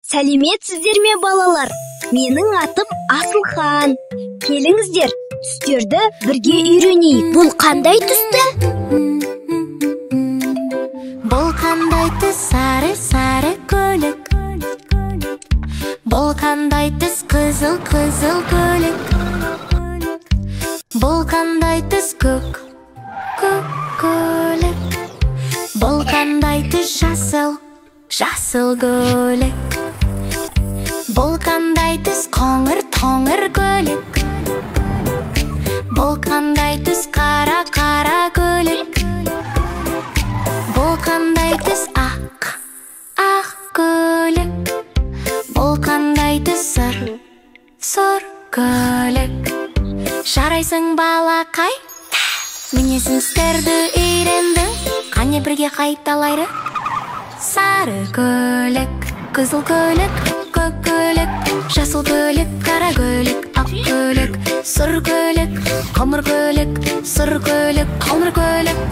Сәлеметсіздер ме, балалар? Менің атым Асылхан. Келіңіздер, түстерді бірге үйренейік. Бұл қандай түсті? Бұл қандай түс? Сары, сары көлік. Бұл қандай түс? Қызыл, қызыл көлік. Бұл қандай түс? Көк, көк көлік. Бұл қандай түс? Жасыл, жасыл көлік. Бұл қандай түс? Қоңыр, қоңыр көлік. Бұл қандай түс? Қара, қара көлік. Бұл қандай түс? Ақ, ақ көлік. Бұл қандай түс? Сұр, сұр көлік. Жарайсың, балақай, міне сен түстерді үйрендің. Қане, бірге қайталайық. Сары көлік, қызыл көлік, көк көлік, жасыл көлік, қара көлік, ақ көлік, сұр көлік, қоңыр көлік, сұр көлік, қоңыр көлік.